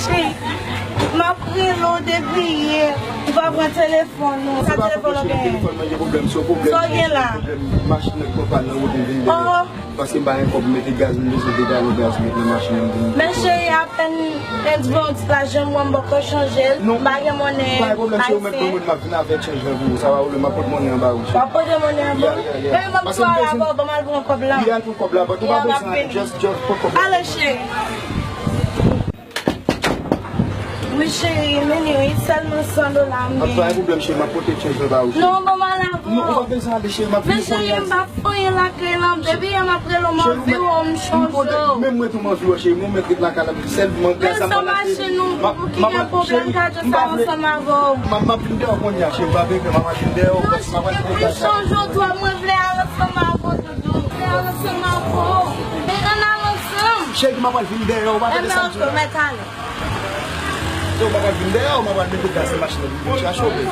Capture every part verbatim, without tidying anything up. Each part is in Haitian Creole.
Cheri, m ap rele w depi yè, ou pa pran telefòn ou. Sa telefòn ou genyen? Telefòn mwen gen pwoblèm, se yon pwoblèm. Sa w gen la? Pwoblèm machin nan k pran pàn nan wout m vin dèyè. Paske m pa gen kòb mete gaz, m bezwen de galon gaz mete nan machin nan vin. Men cheri, apèn m di bon, ti pa janm wè m poko chanje l. M pa gen monnen ayisyen. Pa gen pwoblèm, cheri, ou mèt ban mwen, m ap vin avèk chanj lan pou ou. Sa pa pwoblèm, m ap pote monnen an ba ou, cheri. W ap pote monnen an ba m? Yeah, yeah, yeah. Men m ap sou al avè w, ban m al pran kòb la. Li al pran kòb la, but ou pa bezwen anyen, just, just pran kòb la. Ale, cheri. Wi, cheri, men li wi, sèlman san dola m genyen. Pa gen pwoblèm, cheri, m ap pote chanj lan ba ou, cheri. Non, ban m al avè w. Non, ou pa bezwen ale, cheri, m ap vini kounye a. Men cheri, m pa fè anyen lakay lan, depi yè m ap rele w, m anvi wè w, m chonje w. Menm mwen tou m anvi wè w, cheri, mwen mèt ret lakay la, sèlman gras sa m pral achte. Men sa machin ou, pou ki gen pwoblèm, gade sa ansanm avè w. M ap, m ap vin dèyè w kounye a, cheri, m pa vle, m ap vin dèyè w, m ap vin dèyè w. Non, cheri, m chonje w twòp, mwen vle al ansanm avè w. Ann al ansanm avè w. Men ann al ansanm. Cheri, m ap al vin dèyè w, pa tande sa m di w la. Enben, ok, mèt ale. Cheri, m ap al vin dèyè w, m ap al mete gaz nan machin nan pou vin chache w, bebe.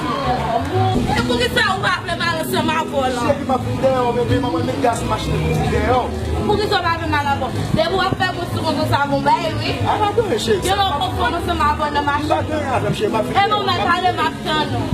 E poukisa ou pa vle m al ansanm avè w la? Cheri, m ap vin dèyè w, bebe, m ap al mete gaz nan machin nan pou vin dèyè w. Poukisa w pa vle m al avè w? Depi w ap fè gwo sou mwen konsa, bon, bay, wi. A, pa gen anyen, cheri. Gen lè w konprann ansanm avè w nan machin. Pa gen anyen avè m, cheri, m ap vin dèyè w. Enben, mèt ale, m ap tann ou.